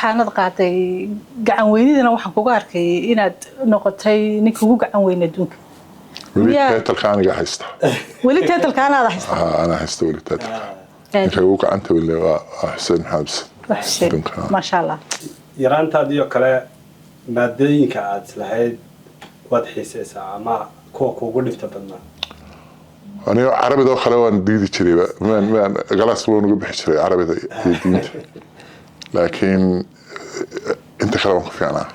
Waxaanad qaaday gacan weynidana, waxaan kuga arkay inaad noqotay ninka ugu gacan weyn adduunka. Weli title-ka aniga haysta. Weli title-ka anaada haysta? Anaa haysta weli title-ka. Ninka ugu gacanta weli waa Xuseen Maxamed Bisad. Waa Xuseen, maasha Allah. Yaraantaadii oo kale, maadooyinka aad islahayd waad xiiseysaa ama kuwa kuugu dhibta badnaa? Aniga carabida oo kale waan diidi jirayba, maan galaas waan uga bixi jiray carabida iyo diinta, laakiin inta kale waan ku fiicnaa.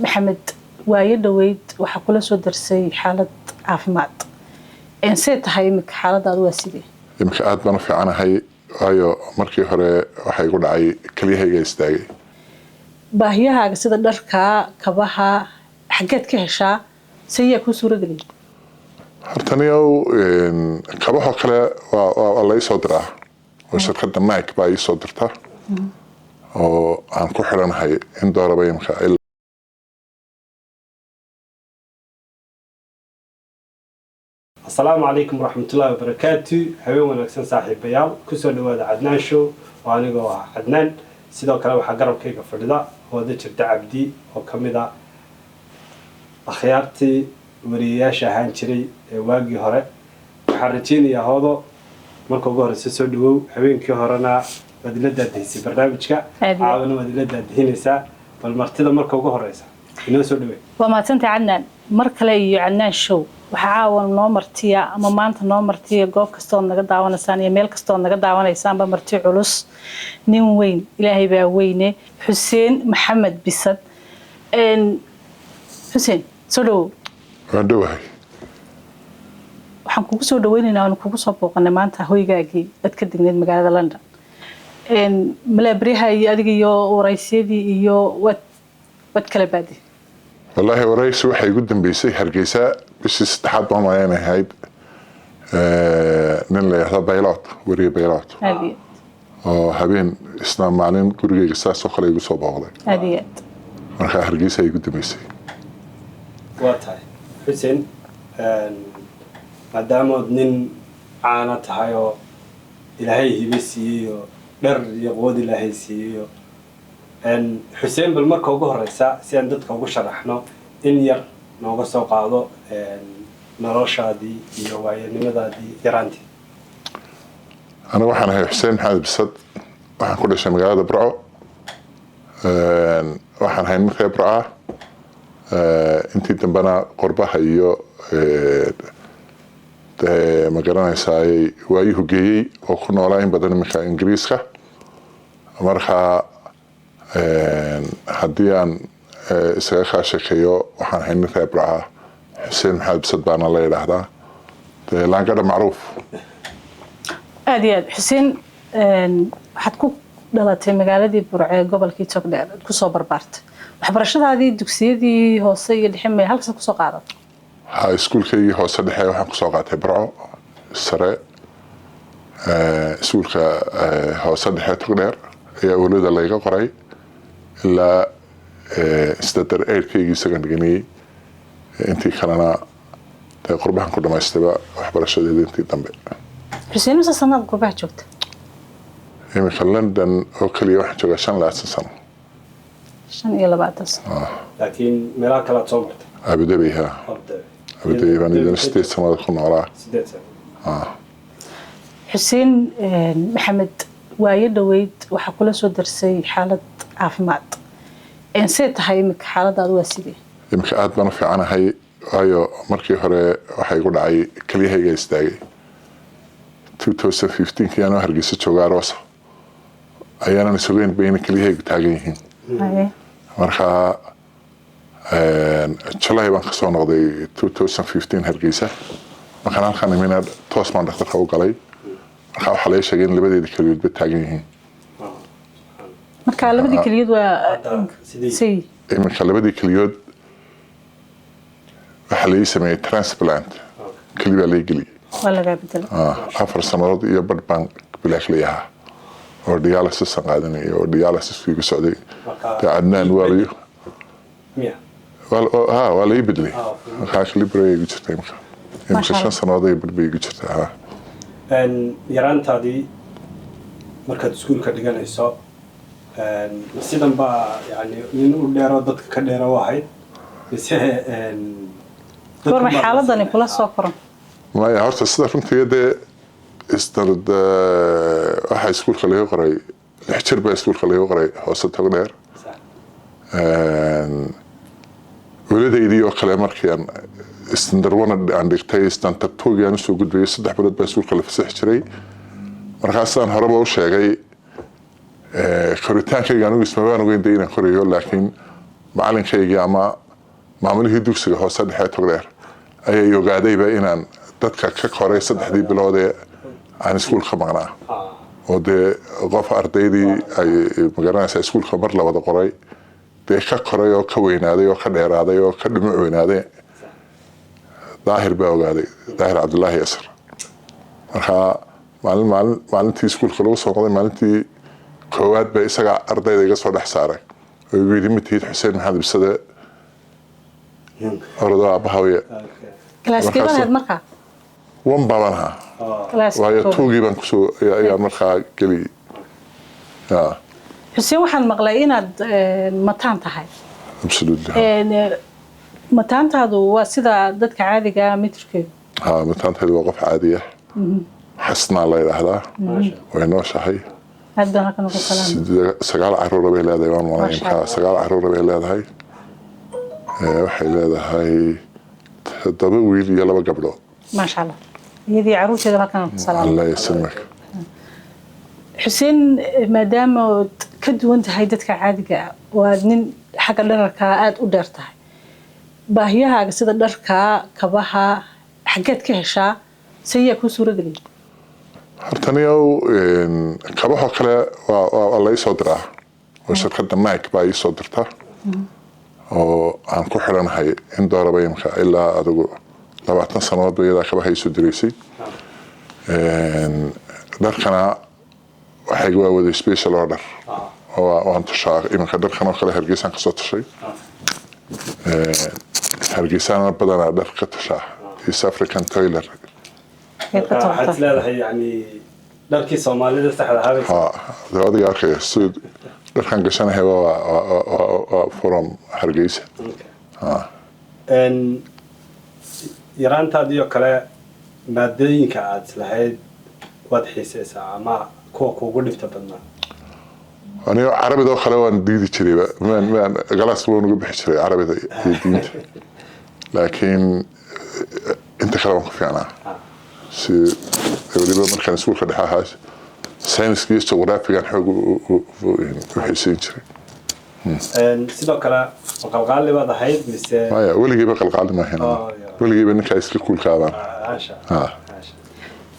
Maxamed, waayo dhoweyd waxaa kula soo darsay xaalad caafimaad. See tahay iminka xaaladaadu, waa sidee? Iminka aad baan u fiicanahay, waayo markii hore waxaa igu dhacay kelyahayga istaagay. Baahiyahaaga sida dharka, kabaha, xaggeed ka heshaa? Se yaa kuu suurageliyay? Horta niyow, kabahoo kale waa la ii soo diraa oo shirkadda Nike baa ii soo dirta oo aan ku xidhanahay in dooraba imika. Asalaamu calaykum waraxmatullahi wabarakaatu. Habeen wanaagsan, saaxiibayaal. Kusoo dhawaada Cadnaan Show oo anigoo ah Cadnaan. Sidoo kale waxaa garabkayga fadhida Hooda Jirta Cabdi oo ka mid ah akhyaartii wariyayaasha ahaan jiray ee waagii hore. Waxaan rajeynayaa, Hoodo, marka ugu horeysa soo dhawow. Habeenkii horena waad ila daadihisay barnaamijka, caawana waad ila daadihinaysaa. Bal martida marka ugu horeysa inoo soo dhawey. Waa mahadsantahay, Cadnaan. Mar kale iyo Cadnaan Show. Waxaa caawa noo martiya ama maanta noo martiya, goob kastood naga daawanaysaan iyo meel kastood naga daawanaysaanba, marti culus, nin weyn, Ilaahay baa weyne, Xuseen Maxamed Bisad. Xuseen, soo dhawow. Waan dhowahay. Waxaan kugu soo dhaweynaynaa, waanu kugu soo booqanay maanta hoygaagii aad ka degneed magaalada London. Malaabriyaha iyo adiga iyo waraysyadii iyo waad kala baadi. Wallaahi, waraysi waxay igu dambeysay Hargeysa bishii saddexaad baan malayn ahayd, nin la yidhahdo Baylot, weriye Baylot, oo habeen isna maalin gurigeyga saas oo kale igu soo booqday. Aad iyo aad. Markaa Hargeysa igu dambeysay. Waa tahay, Xuseen, maadaamood nin caana tahay oo Ilaahay hibe siiyey oo dhar iyo quwad Ilaahay siiyey, Xuseen, bal marka ugu horeysa si aan dadka ugu sharaxno, in yar nooga soo qaado noloshaadii iyo waayanimadaadii yaraantii. Aniga waxaan ahay Xuseen Maxamed Bisad. Waxaan ku dhashay magaalada Burco. Waxaan ahay nin reer Burco ah. Intii dambena qurbaha iyo dee ma garanaysaay waayuhu geeyey oo ku noolaa in badan iminka Ingiriiska. Marka haddii aan isaga kaa sheekeeyo, waxaan ahay nin reer Burco ah, Xuseen Maxamed Bisad baana la yidhaahdaa, dee laangadha macruuf. Aad iyo aad. Xuseen, waxaad ku dhalatay magaaladii Burco ee gobolkii Togdheer, aad kusoo barbaartay. Waxbarashadaadii dugsiyadii hoose iyo dhexe may halkaas kusoo qaadatay? Ha, iskuulkaygii hoose dhexe waxaan kusoo qaatay Burco. Sare iskuulka hoose dhexe Togdheer ayaa awlada layga qoray ilaa standard eight-kaygii isagan dhiganayey. Intii kalena dee qurbahan ku dhamaystayba waxbarashadeeda intii dambe. Xuseen, mise sanaad qurbaha joogta? Iminka London oo keliya waxaan joogaa 25 sano. 25 sano. Laakiin meelaha kale aad soo martay? Abu Dhabi, ha. Abu Dhabi baan idin 8 sanadood ku noolaa. 8 sano. Xuseen Maxamed, waayo dhoweyd waxaa kula soo darsay xaalad caafimaad. See tahay iminka xaaladaadu, waa sidee? Iminka aad baan u fiicanahay, waayo markii hore waxaa igu dhacay kelyahayga istaagay. 2015kii anoo Hargeysa jooga aroosa ayaanan isogeyn ba inay kelyahaygu taagan yihiin. Marka July baan kasoo noqday 2015 Hargeysa. Markaan halkan imina toos baan dhakhtarka u galay. Marka waxaa laga sheegay in labadeeda keliyoodba taagan yihiin. Marka labadii keliyood waa say? Iminka labadii keliyood waxaa lai sameeyey transplant, keli baa lai geliyey. Waa lagaa bedelay. 4 sanadood iyo badh baan bilaa keliya ahaa oo dialysis aan qaadanayay oo dialysis igu socday. Dee Cadnaan waa la ha, waa la ii bedelay. Markaa kalibray igu jirta imika 5 sanadood iyo badh bay igu jirtaa, ha. Yaraantaadii markaad iskuulka dhiganayso? Sidan baa yani nin u dheero dadka ka dheero u ahayd mise dadku Goormay baa la xaaladani kula soo koran? Maya, horta sida runtii dee standard waxaa iskuulka laga qoray 6 jir baa iskuulka laga qoray hoose Togdheer. Sax. Welidaydii oo kale markii aan standard one aan dhigtay, standard two aan usoo gudbayay, 3 bilood baa iskuulka la fasaxi jiray. Markaasaan horeba u sheegay, koritaankayga anigu ismabaan ogeyn dee inaan korayo, laakiin macalinkaygii ama maamulihii dugsiga hoose dhexe Togdheer ayaa i ogaadayba inaan dadka ka koray 3dii bilood ee aan iskuulka maqnaa, oo dee qof ardaydii ay magaranaysaa iskuulka mar la wada qoray dee ka koray oo ka weynaaday oo ka dheeraaday oo ka dhumuc weynaaday. Daahir baa ogaaday, Daahir Cabdulaahi Yasar. Marka maalintii iskuulka lagu soo noqday, maalintii koowaad ba isagaa ardayda iga soo dhex saaray oo igu yidhi, "Ma tihid Xuseen Maxamed Bisade, orado aabbahawiye." Kalaaskee baad ahayd markaa? One baaban ahaa. Kalaaskii waayo koowaad. Two-gii baan kusoo ayaa markaa geliyey ya. Xuseen, waxaan maqlay inaad mataan tahay. Absolutely. Mataantaadu waa sida dadka caadiga ah mitirkeedu? Ha, mataantaydu waa qof caadi ah. Xasnaa la yidhaahdaa, way nooshahay. Aad baan halkan ugu salaamay. 9 caruura bay leedahay waan malay. Masha imkaa Allah. 9 caruura bay leedahay. Waxay leedahay 7 wiil iyo 2 gabdhood. Maasha Allah, iyadii caruurteeda halkan ku salaamay. Allah yasamak. Xuseen, maadaama ood ka duwan tahay dadka caadiga ah oo aad nin xagga dhararkaa aada u dheer tahay, baahiyahaaga sida dharka, kabaha, xaggeed ka heshaa? Se yaa kuu suurageliyay? Horta niyow, kabahoo kale waa la ii soo diraa oo shirkadda Nike baa ii soo dirta oo aan ku xidhanahay in dooraba imka ilaa adigu 20 sannadood ba iyadaa kabaha ii soo diraysay. Dharkana waxay waa wada special order oo waan tushaa. Iminka dharkan oo kale Hargeysaan kasoo tushay. Hargeysana badanaa dhar ka tushaa, East African Tailor. Xaggeed ka Marka waxaad tolta? Is leedahay yani dharkii Soomaalida saxda ahaa bay Ha, dee adiga arkaya suud dharkan gashanahay waa from Hargeysa. Yaraantaadii oo kale maadooyinka aad islahayd waad xiiseysaa ama kuwa kuugu dhibta badnaa? Aniga carabida oo kale waan diidi jirayba, maan galaaska waan uga bixi jiray carabida iyo diinta, laakiin inta kale waan ku fiicnaa. Si weliba markaan iskuulka dhexe ahaa, sayniska iyo juqraafigan xoog u xiiseyn jiray. Sidoo kale ma qalqaali baad ahayd mise? Maya, weligeyba qalqaali maahayn. Oh, yeah. Weligeyba ninkaa iska kuulkaabaan. Maasha. Ha. Maasha.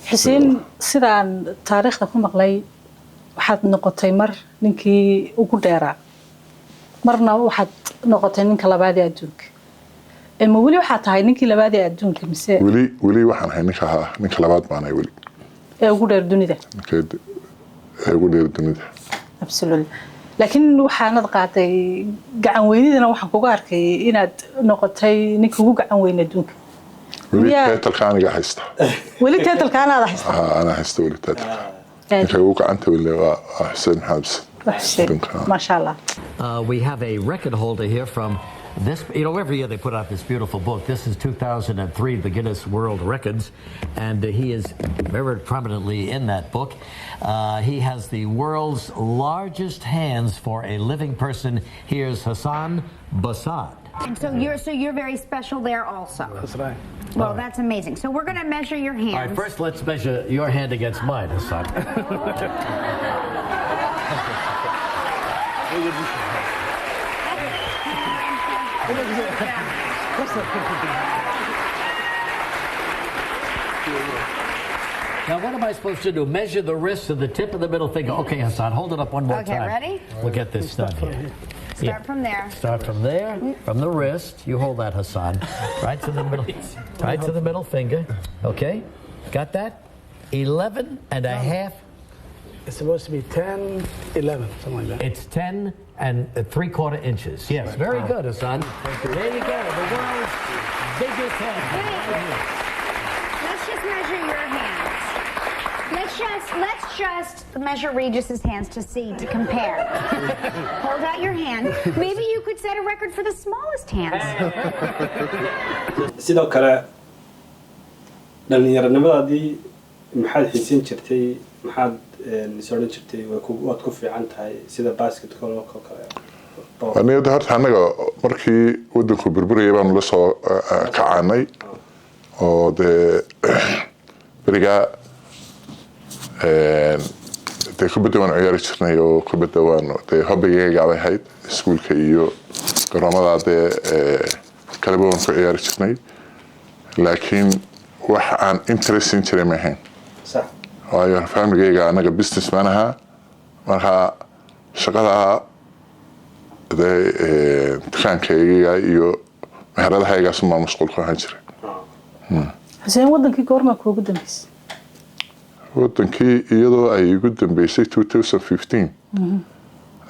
Xuseen, sidaan taariikhda ku maqlay, waxaad noqotay mar ninkii ugu dheeraa, marna waxaad noqotay ninka labaad ee adduunka. Ma weli waxaad tahay ninkii labaad ee adduunka mise? Weli waxaan ahay ninka, haa, ninka labaad baan ahay weli. Ee ugu dheer dunida. Ninka ee ugu dheer dunida. Absolutely. Laakiin waxaanad qaaday gacan weynidana, waxaan kuga arkay inaad noqotay ninka ugu gacan weyn adduunka. Weli Miyaa- title-ka aniga haysta. Weli title-ka anaad haysta? Haa, anaa haysta weli title-ka. Ninka ugu gacanta weli waa Xuseen Maxamed Bisad. Waa Xuseen. Adduunka, haa. Maasha Allah. We have a record holder here from this. Every year they put out this beautiful book. This is 2003, the Guinness World Records, and he is very prominently in that book. He has the world's largest hands for a living person. Here's Hassan Basad. And so you're very special there also. That's right. Well, that's amazing. So we're going to measure your hands. All right, first let's measure your hand against mine, Hassan. Now, what am I supposed to do? Measure the wrist to the tip of the middle finger. Okay, Hassan, hold it up one more Okay, time. ready? We'll get this done here. Start Yeah. from there. Start from there, from the wrist. You hold that, Hassan. Right to the middle, right to the middle finger. Okay, got that? 11 and a half. It's supposed to be 10, 11, something like that. It's 10 3/4 inches. Yes, very good, Hassan. There you go, the world's biggest hand. Wait. Let's just measure your hands. Let's Let's just measure Regis's hands to see, to compare. Hold out your hand. Maybe you could set a record for the smallest hands. Sidoo kale dhalinyaronimadaadii maxaad xiisin jirtay? Maxaad is odhan jirtay waad ku fiican tahay, sida basketball oo kale? Aniyada horta annaga markii wadanku burburayay baanu la soo kacaanay oo dee berigaa dee kubadda waanu ciyaari jirnay oo kubadda waanu dee hobbigayga bay ahayd. Iskuulka iyo garoomada dee kaleba waanu ku ciyaari jirnay, laakiin wax aan interest siin jiray ma ahayn. Waayo familygayga anaga businessman ahaa, marka shaqada dee dukaankayga iyo meheradahaygaas baan mashquul ku ahaan jiray. Xuseen, wadankii goormaa kuugu dambeysay? Wadankii iyadoo ay igu dambeysay 2015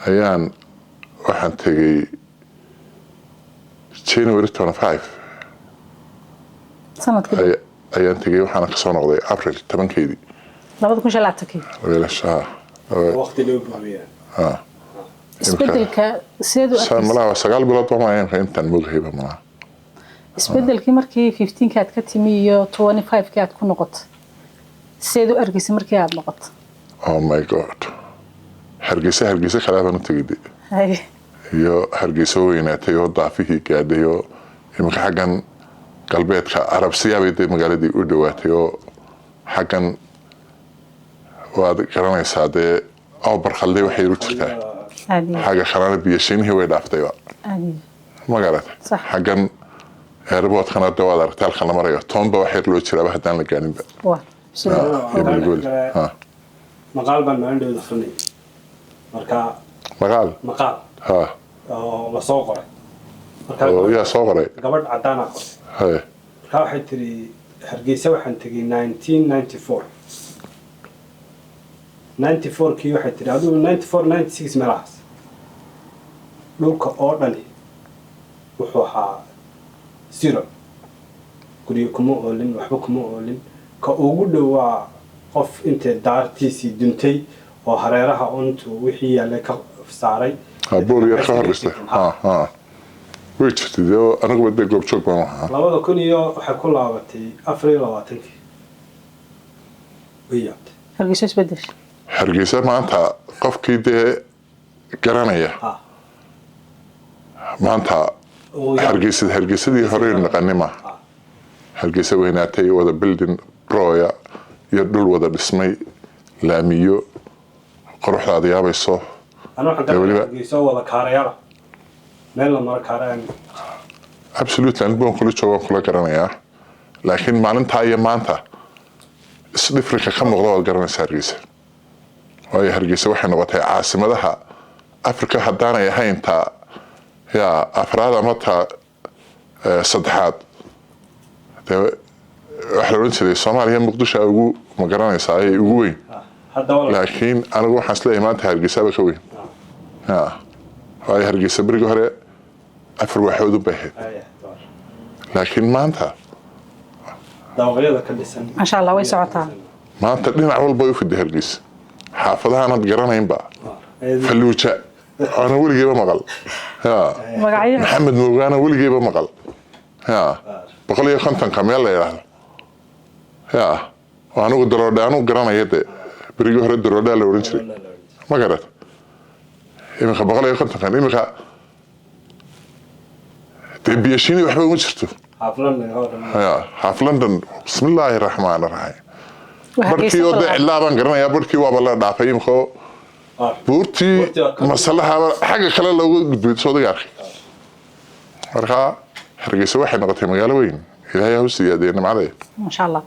ayaan waxaan tegay January 25. Sanadkii? Ayaan tegay, waxaana kasoo noqday April 10-keedii. 2025-kii? Weelasha. Waqti loo buuxiyaa. Isbedelka sideed u arkaysa? Malaha waa 9 bilood ba maayanka intaan mogahayba malaha. Isbedelkii markii 15-kii aad ka timi iyo 25-kii aad ku noqotay, sideed u arkaysa markii aad noqoto? Oh my God, Hargeysa, Hargeysa kalaa baan u tegay de. Iyo Hargeysa weynaatay oo daafihii gaadhay oo iminka xaggan galbeedka Arabsiyaabay dee magaaladii u dhowaatay oo xaggan waad garanaysaa dee oo Barkhalday waxay u jirtaa. Aad iyo Xagga kalena Biyashiinihii way dhaaftayba. Aad iyo Ma garatay? Sax. Xaggan airportkana de waad aragtay halkan la marayo, toonba wax yar loo jiraaba haddaan la gaaninba. Waa bismillah. Iyo Bilgool. Ha. Maqaal baan maalin dhowda akrinayay marka. Maqaal? Maqaal oo la soo qoray marka. Oo yaa soo qoray? Gabadh caddaanaa qoray. Marka waxay tiri, Hargeysa waxaan tegay 1994. 94-kii waxay tiri, adigu 94, 96 meelahaas, dhulka oo dhani wuxuu ahaa zero, guryo kuma oolin, waxba kuma oolin. Ka ugu dhowaa qof intay daartiisii duntay oo hareeraha untu wixii yaallay ka saaray. Ha, buur yar ka hor dhistay. Ha ha, way jirtay dee, oo anaguba dee goobjoog baan ahaa. Labada kun iyo waxay ku laabatay 24-kii, way yaabtay. Hargeysa isbedesha. Hargeysa maanta qofkii dee garanaya maanta Uu yaab- Hargeysa Hargeysadii horey naqani maaha. Hargeysa weynaatay, wada building broya iyo dhul wada dhismay, laamiyo quruxda aad yaabayso. Ana waxaan Dee garanaya Hargeysa oo wada kaarayaala, meel la maro kaarayaan. Absolutely, anigu waan kula jooga, waan kula garanayaa, laakiin maalintaa iyo maanta isdhifrika ka muuqda waad garanaysaa Hargeysa. Waayo Hargeysa waxay noqotay caasimadaha Africa haddaanay ahayn taa yaa afraad ama taa saddexaad. Dee waxaa la odhan jiray Soomaaliya Muqdisho ugu, ma garanaysaa, ayay ugu weyn. Hadda wala Laakiin anigu waxaan isleeyahay maanta Hargeysaaba ka weyn. Ya, waayo Hargeysa berigii hore afar waaxood u bay ahayd. Aya, door. Laakiin maanta Dabaqyada ka dhisan. Maasha Allah, way socotaa. Maanta dhinac walba way u fiday Hargeysa, xaafadahaanad garanaynba, Falluuja ana weligeyba maqal ya. Magacyo. Maxamed Moogaana weligeyba maqal ya, 150-ka meel la yidhaahdo ya, oo anigu Daroodhe anigu garanaya dee, berigii hore Daroodhaa la odhan jiray, ma garat? Iminka 150-kan iminka dee Biyashiini waxba uma jirto. Xaaflan oo dhan. Ya, half London, bismillaahi raxmaani raxiim. Waa Barkii oo dee Hargeysa. Cilaa baan garanayaa, barkii waaba la dhaafay imikoo buurtii. Buurtii waa Masalahaaba xagga kale looga gudbay soo arkay. Marka Hargeysa waxay noqotay magaalo weyn, Ilaahay ha u siyaadee nimcada. Maasha Allah.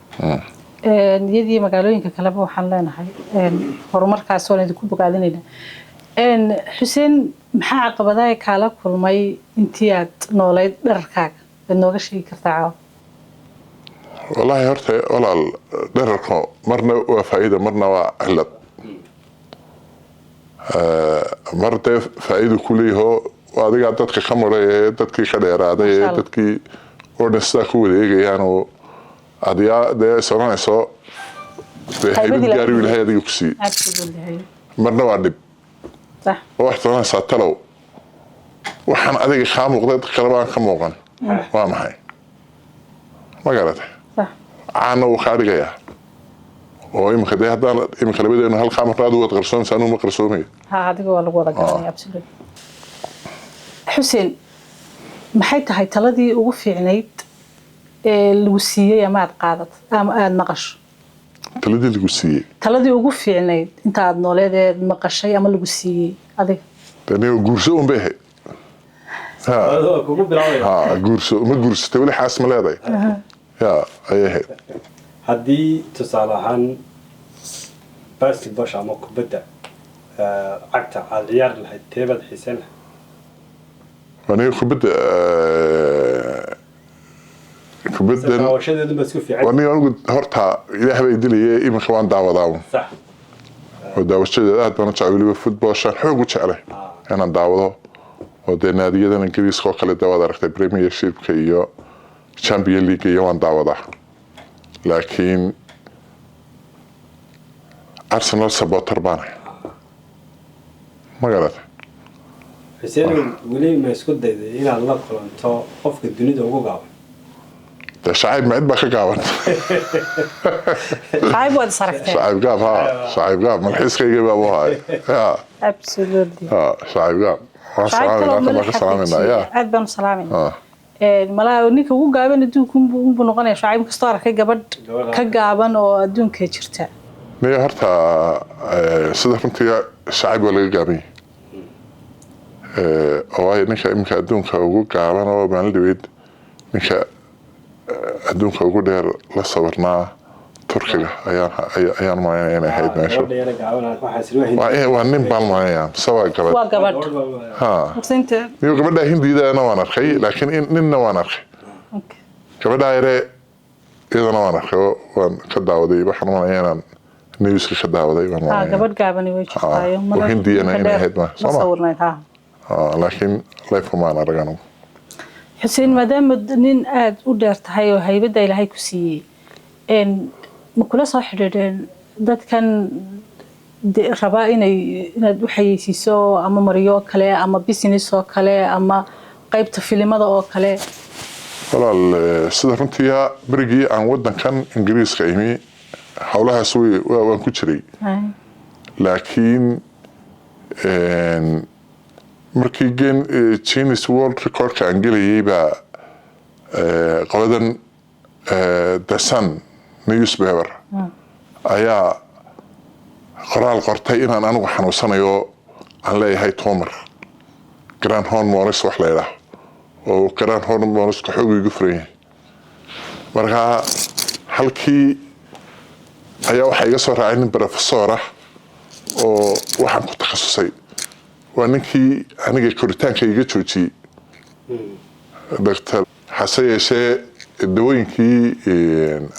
Iyadii magaalooyinka kaleba waxaan leenahay horumarkaas waan idinku bogaadinaynaa. Xuseen, maxaa caqabadaha kaala kulmay intii aad noolayd dherarkaaga waad nooga sheegi kartaa caawa? Wallaahi horta walaal, dherarku marna waa faa'iido, marna waa cilad. Mar dee faa'iido ku leeyahoo adigaa dadka ka maray ee dadkii ka dheeraaday ee Masha Allah. dadkii oo dhan sidaa ku wada eegayaan oo adigaa dee is odhanayso. Dee Haybad haybad Ilaahay. gaari Ilaahay adiga ku siiyey. Absolutely. Marna waa dhib. Oo waxaad oranaysaa, talow waxaan adiga kaa muuqday dad kale baan ka muuqan waa maxay? Ma garatay? Sax. Caana wuu kaa dhigayaa oo iminka dee haddaan iminka labadeenu hal qaamarna, adigu waad qarsoomaysa, anugu ma qarsoomayo. Ha, adiga waa lagu wada garanaya, absolutely. Xuseen, maxay tahay taladii ugu fiicnayd ee lagu siiyey ama aad qaadat ama aad maqasho? Taladii lagu siiyey? Taladii ugu fiicnayd inta aad nooleed maqashay ama lagu siiyey adiga. Dee niyo guurso un bay ahayd. Ha. Adoo kugu bilaabaya. Ha, guurso. Ma guursatay weli? Xaas ma leedahay? Ya, ayay ahayd. Haddii tusaale ahaan basketball ama kubadda cagta aad ciyaari lahayd, teebaad xiiseyn lahayd? Aniga kubadda, kubaddan Daawashadeedu ba isku fiican. Aniga anigu horta Ilaah bay dilayay, iminka waan daawadaa un. Oo daawashadeeda aad baan u jeclay, weliba footballshaan xoog u jeclay inaan daawado, oo dee naadiyadan Ingiriiska oo kale dee waad aragtay, Premiershipka iyo Champion League iyo waan daawadaa, laakiin Arsenal supporter baan ahay, ma garatay? Xuseen, weli ma isku dayday inaad la kulanto qofka dunida ugu gaaban? Dee Shacayb ma cid baa ka gaaban? Shacayb waad is aragteen? Shacayb Gaab, ha, Shacayb Gaab malxiiskayga baa u haay ya. Ha, Shacayb Gaab waan Shacayb kaloo salaamayna, mala baan ka salaamayna ya. Xaqiijiyey, aad baan u salaamayna. Malaha ninka ugu gaaban adduunka unbuu noqonaya Shacayb, kastoo arkay gabadh Gabadh ka gaaban oo adduunka jirta. Niyo horta sida runtii Shacayb waa laga gaaban yahay. Oo waayo ninka iminka adduunka ugu gaaban oo maalin dhaweyd ninka adduunka ugu dheer la sawirnaa Turkiga ayaan malaynaya inay ahayd meesha. Gabadha yara gaaban waxaa isla hindi. Waa nin baan malaynayaa mise waa gabadh? Waa gabadh. Ha. Horta inta Niyo gabadha Hindidana waan arkay, laakiin ninna waan arkay. Gabadha yare iyadana waan arkay oo waan ka daawaday, waxaan malaya inaan newska ka daawaday baan Ha. malaynayaa. Gabadh gaabani way jirtaayo. Oo Hindiyana inay ahayd ma ma soo ma? sawirnayd, ha. Laakiin life maan arag anigu. Xuseen, maadaama nin aada u dheer tahay oo haybadda Ilaahay ku siiyey, ma kula soo xidhiidheen dadkan rabaa inay inaad u xayeysiiso ama maryo kale ama business oo kale ama qaybta filimada oo kale? Walaal, sida runtii berigii aan wadankan Ingiriiska imi howlahaas waan ku jiray, laakiin markii Guinness World Recordka aan gelayay baa qoladan The Sun newspaper ayaa qoraal qortay inaan anigu xanuunsanayo, aan leeyahay tumor, growth hormones wax la yidhaaho, oo growth hormoneska xoog igu furan yahay. Marka halkii ayaa waxaa iga soo raacay nin professor ah oo waxaan ku takhasusay, waa ninkii aniga koritaanka iga joojiyey, doctor. Hase yeeshee dawooyinkii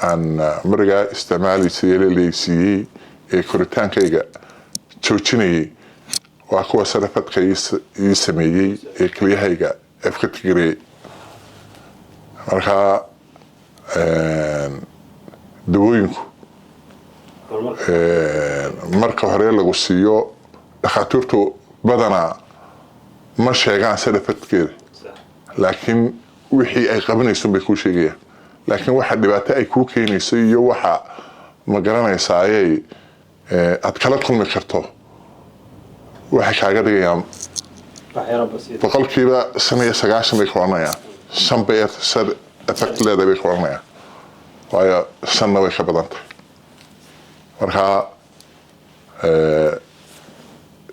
aan marigaa isticmaali leysiiyey ee koritaankayga joojinayay waa kuwa sarafadka ii sameeyey ee kelyahayga afka tigareeyey. Marka dawooyinku marka hore lagu siiyo, dhakhaatiirtu badanaa ma sheegaan sarafadkeeda, laakiin wixii ay qabanayso bay kuu sheegayaan, laakiin waxa dhibaato ay kuu keenayso iyo waxa ma garanaysaa ayay aad kala kulmi karto waxay kaaga dhigayaan 95% bay ku odhanayaan, shan bay side effect leedahay bay ku odhanayaan, waayo shanna way ka badan tahay. Marka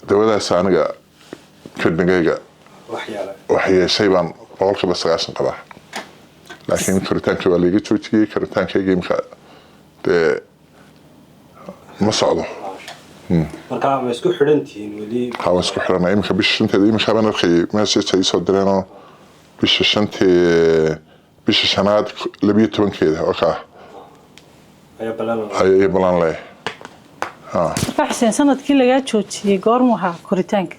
dawadaas aniga kidneygayga wax yeeshay baan 90% qabaa, laakiin koritaankii waa laiga joojiyey. Koritaankayga imika dee ma socdo. Marka ma isku xidhan tihiin weli? Ha, waan isku xidhanay. Iminka bisha shanteeda, iminka baan arkayay message ay soo direenoo bisha shantee, bisha shanaad 12-keeda oo kaa ayaa balan leeyahay. Marka Xuseen, sanadkii lagaa joojiyey goormuu ahaa koritaanka?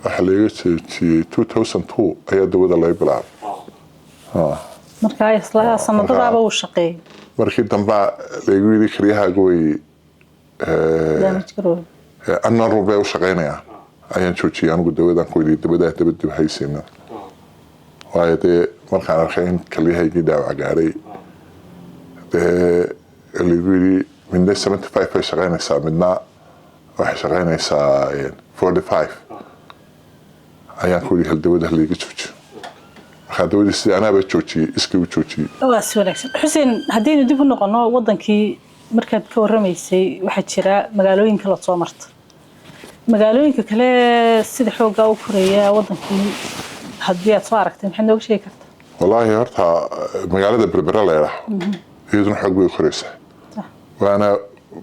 Waxaa laiga joojiyey 2002 ayaa dawada laga bilaabay. Marka isla sanadadaaba uu shaqeeyey. Markii dambaa laigu yidhi karyahaaga way Damage garoob. Abnormal bay u shaqaynayaan ayaan joojiyay anigu dawadan ku yidhi dawadaa dabadib haysiina, waayo dee markaan arkay in kalyahaygii dhaawac gaaray, dee lagu yidhi midna 75 bay shaqaynaysaa, midna waxay shaqaynaysaa 45, ayaan ku yidhi hal dawada halayga joojiyo. Markaa dawadii sidii anaaba joojiyey, iskii u joojiyey. Waa si wanaagsan, Xuseen. Haddaynu dib u noqono wadankii markaad ka warramaysay, waxaa jira magaalooyinka la soo marta, magaalooyinka kale sida xooggaa u koraya wadankii haddii aad soo aragtay, maxaad nooga sheegi kartaa? Wallaahi horta magaalada Berbera la yidhaaho iyaduna xoog bay u koraysaa, waana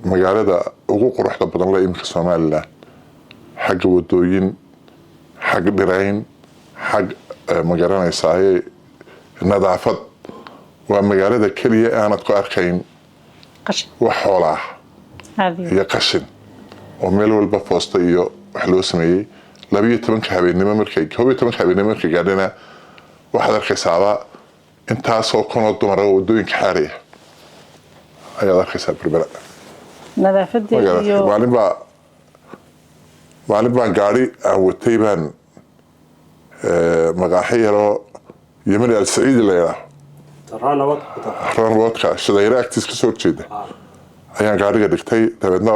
magaalada ugu quruxda badan la iminka Somaliland, xagga wadooyin, xag dhirayn, xag ma garanaysaaye nadaafad. Waa magaalada keliya aanad ku arkayn qashin wax xoola ah caadiga iyo qashin, oo meel walba foosta iyo wax loo sameeyey. 12-ka habeenimo markay, 11-ka habeenimo markay gaadhana, waxaad arkaysaaba intaasoo kunoo dumar oo wadooyinka xaaraya ayaad arkaysaa Berbera. Nadaafadeeda Magaratay? Iyo Maalin baan gaari aan watay baan maqaaxi yaroo Yemeni Al Saciidi la yidhaaho, roundabout ku taal. Roundabout-ka Shadayre agtiis kasoo horjeeda ayaan gaariga dhigtay. Dabeedna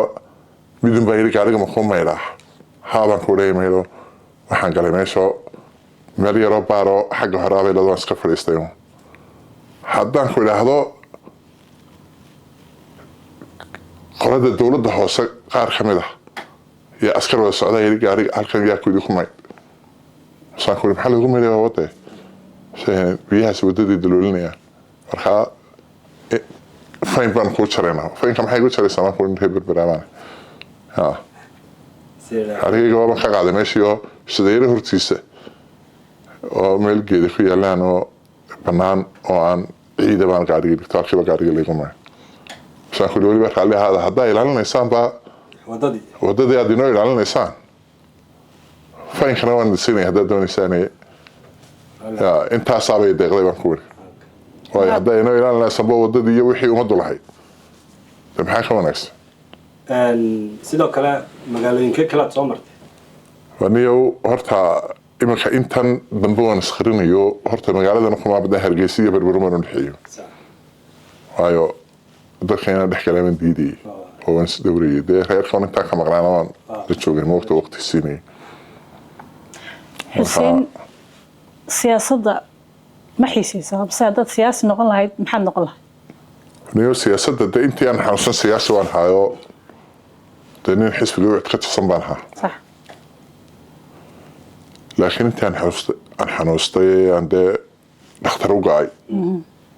midun baa yidhi, "Gaariga makuu maydhaa?" "Haa," baan ku leeyay, "maydho." Waxaan galay meesho meel yaroo baaroo xagga hore abay waan iska fadhiistay. Haddaan ku idhaahdo, qolada dowladda hoose qaar ka mid ah iyo askar wada socdaa yidhi, "Gaariga halkan yaa ku yidhi ku maydh?" Masaan ku yidhi, "Maxaa lagu maydhaya? Waa wadde biyahaas waddadii daloolinayaan, markaa fine baan kuu jaraynaa." "Fine-ka maxay ku jaraysaa?" Maan ku reer Berberaabaan ha. Gaarigayga waaban ka qaaday meeshii oo Shadayre hortiisa oo meel geeda ku yaalaan oo bannaan oo aan ciida baan gaarigii dhigto. Halkiiba gaarigii laygu maray. Masaan ku yidhi, "Weliba raalli ahaada, haddaa ilaalinaysaan baa wadadii waddadii aad inoo ilaalinaysaan, fine-kana waan idin siinaya haddaad doonaysaan." Ya intaasaabay deeqday baan ku wiri, waayo haddaa inoo ilaalinaysaanba waddadii iyo wixii ummaddu lahayd, de maxaa ka wanaagsan? Sidoo kale magaalooyinkee kale aad soo martay? Waniyow horta iminka intan dambe waan isqarinayo. Horta magaaladan kuma badan, Hargeysa iyo Berbero baan u dhexeeyo, waayo dadka inaan dhex galaa baan diidayay oo waan isdhowrayay. Dee reerkan intaan ka maqnaana waan la joogay, moogta, waqti siinayay. Xuseen, siyaasadda ma xiisaysaa? Base haddaad siyaasi noqon lahayd, maxaad noqon lahayd? Niyo, siyaasadda de intii aan xanuunsan siyaasi waan hayo, dee nin xisbiga wicd ka tirsan baan ahaa. Laakiin intii aan xanuustay, aan dee dhakhtar u ga'ay,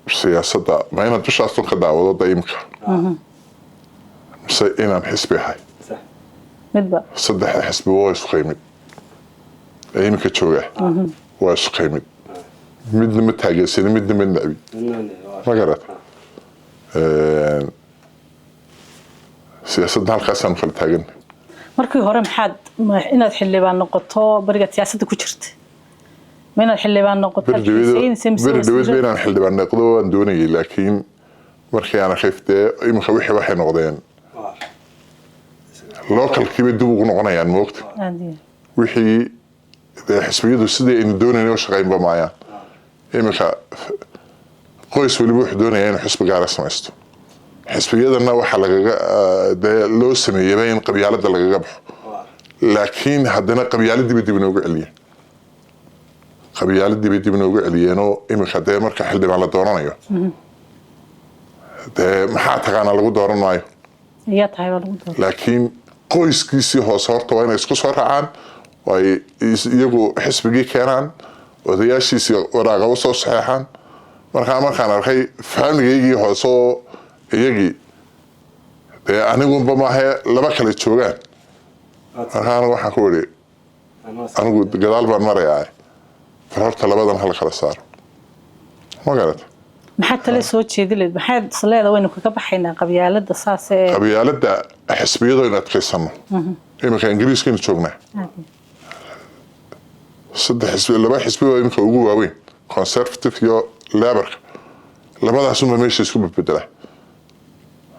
siyaasadda ma inaan dushaas ka daawado da imika mise inaan xisbi ahay? Midba. Saddexda xisbi waa isku qaymid ee iminka jooga, waa isku qaymid. Midna ma taageersanin, midna ma necbi, ma garata? Siyaasadda halkaasaan kala taagan. Markii hore maxaad inaad xildhibaan noqoto, berigaad siyaasadda ku jirta, ma inaad xildhibaan noqoto aad xiiseynaysa mise Beri dhaweyd ba wasiiro? Inaan xildhibaan noqdo waan doonayay, laakiin markii aan arkay dee iminka wixii waxay noqdeen localkii bay dib ugu noqonayaan, moogta? Aad iyo. Wixii dee xisbiyadu sidii aynu doonayn u shaqaynba maayaan. Iminka qoys weliba wuxuu doonaya inuu xisbi gaara samaysto. Xisbiyadana waxaa lagaga dee loo sameeyeyba in qabyaalada lagaga baxo, laakiin haddana qabyaaladii bay dib inoogu celiyeen, qabyaaladii bay dib inoogu celiyeenoo iminka dee marka xildhibaan la dooranayo, dee maxaa taqaanaa lagu dooran maayo. Ayaa tahay baa lagu doortay. Laakiin qoyskiisii hoose horta waa inay isku soo raacaan oo ay iyagu xisbigii keenaan, odayaashiisii waraaqa u soo saxeexaan. Markaa markaan arkay faamigaygii hoose oo iyagii dee anigunba maahe laba kale joogaan, markaa anigu waxaan ku idhi, anigu gadaal baan marayaa, bal horta labadan hala kala saaro, ma garata? Maxaad tale soo jeedi leed? Maxaad is leedahay waynu kaga baxaynaa qabyaaladda saas ee? Qabyaaladda xisbiyadu aynu adkaysano. Iminka Ingiriiskaynu joognaa, saddex xisbi, laba xisbi oo iminka ugu waaweyn, Conservative iyo Labourka, labadaasunba meesha isku bedbedela,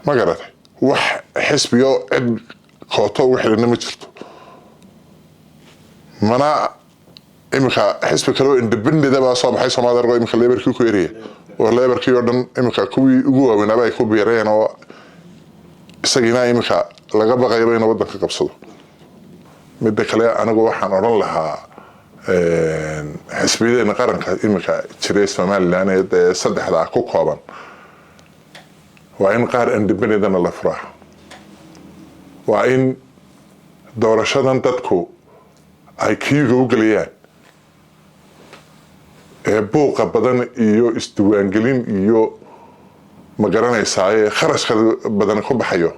ma garatay? Wax Xisbiyo cid kooto ugu xidhana ma jirto. Mana iminka xisbi kale oo independent baa soo baxay, Soomaalida argo iminka Labourkii ku eraya, oo Labourkii oo dhan iminka kuwii ugu waaweynaaba ay ku biireen, oo isagiina iminka laga baqayaba inuu waddanka qabsado. Midda kale, anigu waxaan odhan lahaa xisbiyadeena qaranka iminka jiray Somaliland ee dee saddexda ku kooban, waa in qaar independentna la furaa. Waa in doorashadan dadku ay queuega u gelayaan ee buuqa badan iyo isdiwaangelin iyo, ma garanaysaaye, kharashka badan ku baxayo,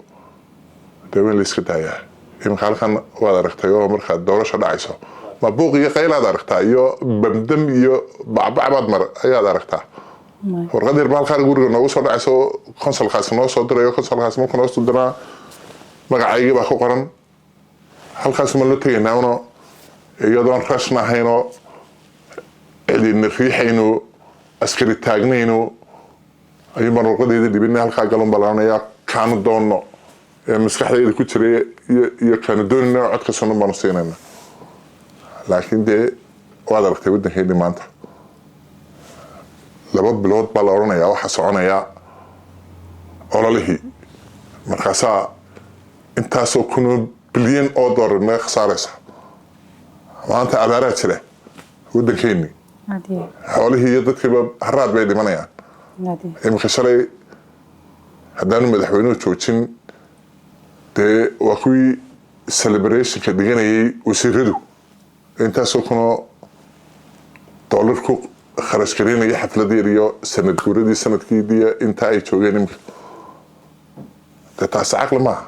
dee waa in la iska daayaa. Iminka halkan waad aragtay oo markaad doorasho dhacayso, ma buuq iyo qaylaad aragtaa iyo bamdam iyo bacbac baad mar ayaad aragtaa? Warqad yar baa halkaan guriga noogu soo dhacayso, councilkaasi noo soo dirayo. Councilkaasi markuu noo soo diraa, magacaygii baa ku qoran. Halkaas ma la tegaynaa uno, iyadoon rashna ahaynoo cidina riixayno, askari taagnayno, ayuun baan warqadayda dhibinay. Halkaa galun baa laonayaa. Kaanu doonno ee maskaxdayda ku jiray iyo kaanu doonayna codka sunan baanu siinayna. Laakiin dee waad aragtay waddankeennii maanta, 2 bilood baa la odhanayaa waxaa soconaya ololihii. Markaasaa intaasoo kunoo bilyan oo doolar naga khasaaraysa. Maanta abaaraa jira waddankeennii, xoolihii iyo dadkiiba haraad bay dhimanayaan. Iminka shalay haddaanu madaxweynuhu joojin, dee waa kuwii celebrationka dhiganayay wasiiradu, intaasoo kunoo doolar ku kharash gareynaya xaflad yar iyo sanad guuradii sanadkiidiyo inta ay joogeen. Iminka dee taasi caqli maaha.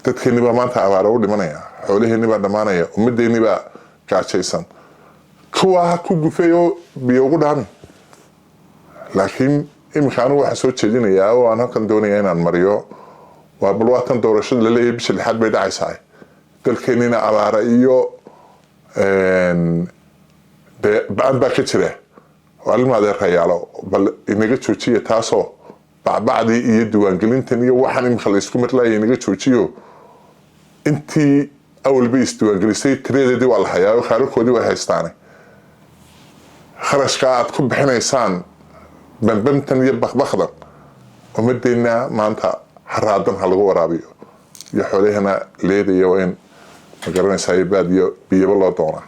Dadkeeni baa maanta abaara u dhimanaya, xoolaheeni baa dhammaanaya, ummaddeeni baa gaajaysan. Kuwaa ha ku gufay oo biyo ugu dhaami. Laakiin iminka anigu waxaan soo jeedinayaa oo aan halkan doonaya inaan mariyo waa, bal waatan doorashada laleeyahay bisha lixaad bay dhacaysaa, dalkeenina abaara iyo dee ba-an baa ka jira. Waa ilma adeerayaalo, bal inaga joojiya taasoo bacbacdii iyo diiwaangelintan iyo waxaan iminka la isku marlaaya inaga joojiyo. Intii awal bay isdiiwaangelisay tiradeedii waa la hayaa oo kaararkoodii way haystaane. Kharashka aad ku bixinaysaan bambamtan iyo bakbakdan, ummadeenna maanta haraadan ha lagu waraabiyo iyo xoolahana leedaya. Waa in, ma garanaysaa, baad iyo biyaba loo doonaa.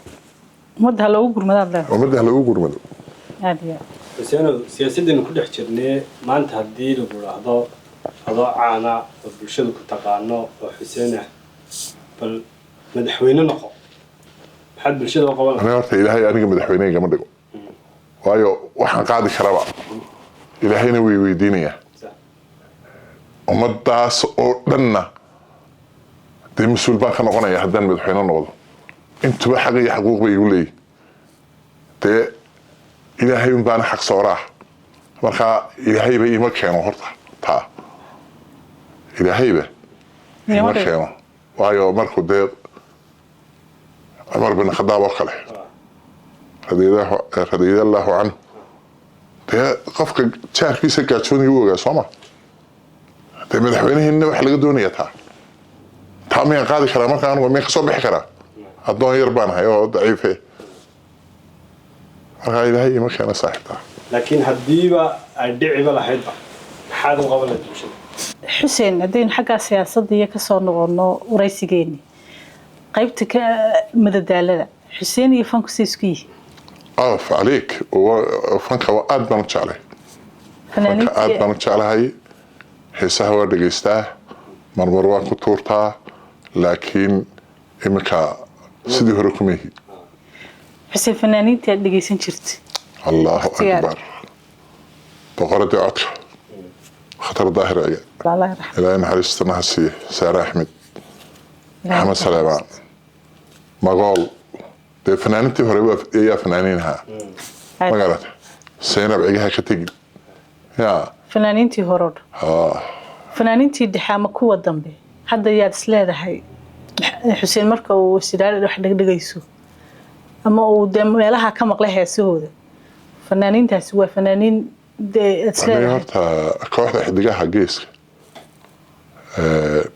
Ummadda ha loogu gurmadaad leedahay. Ummadda ha loogu gurmado. Aad iyo aad. Xuseenow, siyaasaddeenu ku dhex jirnee, maanta haddii lagu idhaahdo adoo caana oo bulshada ku taqaano oo Xuseen ah, bal madaxweyne noqo, maxaad bulshada u qaban lahayd? Aniga horta Ilaahay aniga madaxweyne igama dhigo, waayo waxaan qaadi karaba Ilaahayna way weydiinayaa. Ummadaas oo dhanna dee mas-uul baan ka noqonaya haddaan madaxweyne noqdo. Intuba xaq iyo xaquuq bay igu leeyihin. Dee Ilaahay un baana xaq sooraa. Marka Ilaahayba ima keeno horta taa, Ilaahayba ima keeno, waayo markuu dee Cumar bin Khadaab oo kale, radiyallahu canhu, dee qofka jaarkiisa gaajoonaya u ogaa, sooma? Dee madaxweyneheena waxa laga doonaya taa miyaan qaadi karaa? Marka anigu miyaan kasoo bixi karaa? Addoon yar baan ahay oo daciife. Markaa Ilaahay ima keena, saaxiibtaa. Laakiin haddiiba ay dhiciba lahaydba, maxaad u qaban lahayd bulshada? Xuseen, haddaynu xaggaa siyaasadda iyo kasoo noqono waraysigeeni, qaybta ka madadaalada, Xuseen iyo fanku say isku yihiin? Af عليك, fanka waa aad baan u jeclay. Fanka aad baan u jeclahay. Heesaha waa dhegaystaa, marmar waan ku tuurtaa, laakiin iminka sidii hore kuma ihi. Xuseen, fanaaniintii aad dhegeysan jirta? Allahu Waqtigaada. akbar, boqoradii codka, Khatar Daahir Cige. Allah yarxam. Ilaahay naxariistana ha siiye. Saare Axmed, Maxamed Saleebaan, Magool, dee fanaanintii hore ayaa fanaaniin ahaa, ma garata? Zaynab Cigaha ka tegi ya. Fanaaniintii hore oo dhan. Fanaaniintii dhexe ama kuwa dambe hadda yaad is leedahay, Xuseen marka uu sidaal wax dhegdhegayso ama uu dee meelaha ka maqlay heesahooda, fanaaniintaasi waa fanaaniin dee aad is Aniga leedahay? Horta kooxda Xidigaha Geeska.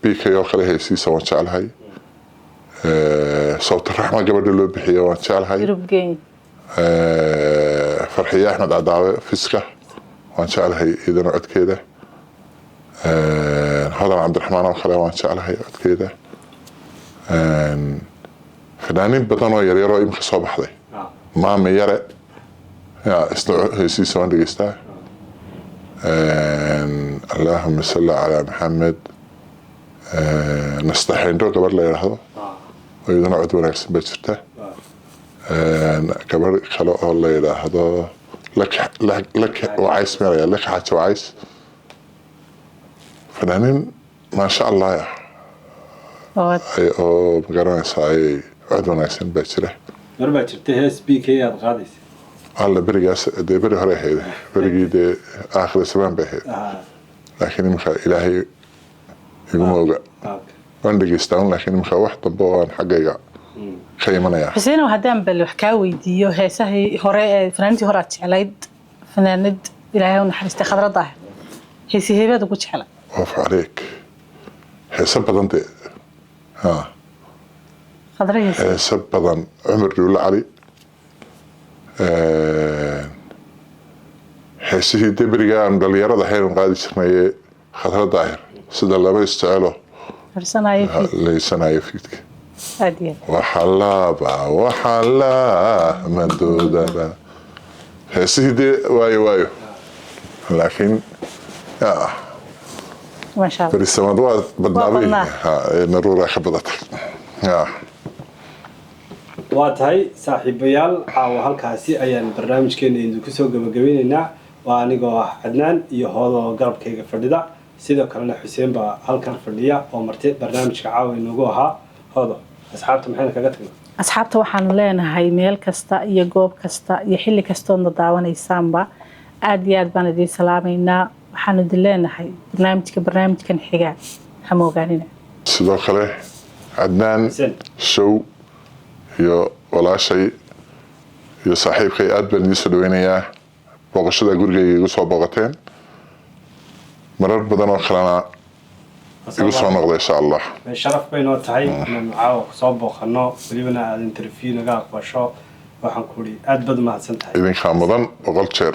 BK oo kale heesiisa waan jeclahay. Sawta Raxma gabadha loo bixiyo waan jeclahay. Yurub Geyn. Farxiye Axmed Cadaawe Fiska waan jeclahay iyadana codkeeda. Hodan Cabdiraxmaan oo kale waan jeclahay codkeeda. Fanaaniin badan oo yaryar oo imika soo baxday, Maame Yare ya isna heesiisa waan dhegeystaa. Allahuma salli calaa Maxamed, Nastaxiindho gabadh la yidhaahdo oo iyadana cod wanaagsan baa jirta. Gabadh kale oo la yidhaahdo Lak Wacays meelaya, Lak Xaaji Wacays. Fanaaniin maasha Allah ya oo magaranaysaa ay cod wanaagsan baa jira. Mar baa jirta hees BK aad qaadaysa. Alla, berigaas dee beri hore ahayd, berigii dee aakhira samaan bay ahayd, laakiin imika Ilaahay iguma oga. Waan dhegeystaa un, laakiin imika wax dambe oo aan xaggayga ka imanaya. Xuseenow, haddaan bal wax kaa weydiiyo heesahii hore ee fanaaniintii hore aad jeclayd, fanaanad Ilaahay u naxariistay Khadradda ah, heesi heebaad ugu jecla? Of caleyk, heese badan dee ha. Khadra heesi. Heese badan, Cumar Dhuulle Cali, heesihii dee beriga aanu dhalinyarada ahayn un qaadi jirnaye Khadra Daahir, sida Laba Isjecelo harsanayo fiid. Leysanayo fiidka. Aad iyo aad. Waxalaba waxalaa madoodaba, heesihii dee waayo waayo, laakiin ya. Maasha Allah. Berisamad waa badnaabay. Badnaa. Ha, naruuraa ka badatay ya. Waa tahay saaxiibayaal, caawa halkaasi ayaan barnaamijkeena idinku soo gabagabeyneynaa. Waa anigoo ah Cadnaan iyo Hoodo oo garabkayga fadhida, sidoo kalena Xuseen baa halkan fadhiya oo marti barnaamijka caawa inoogu ahaa. Hoodo, asxaabta maxayna kaga tagnaa? Asxaabta waxaanu leenahay meel kasta iyo goob kasta iyo xilli kastoodna daawanaysaanba, aad iyo aad baan idiin salaamaynaa. Waxaanu idin leenahay barnaamijka barnaamijkan xiga ha moogaanina. Sidoo kale Cadnaan Xuseen. Show iyo walaashay iyo saaxiibkay, aad baan idiin soo dhaweynayaa booqashada gurigayga igu soo booqateen. Marar badan oo kalena igu soo noqda insha Allah. Sharaf bay noo tahay inaanu caawa kusoo booqano, welibana aada interview naga aqbasho. Waxaan ku uri aad baad umahadsan tahay. Idinkaa mudan 100 jeer.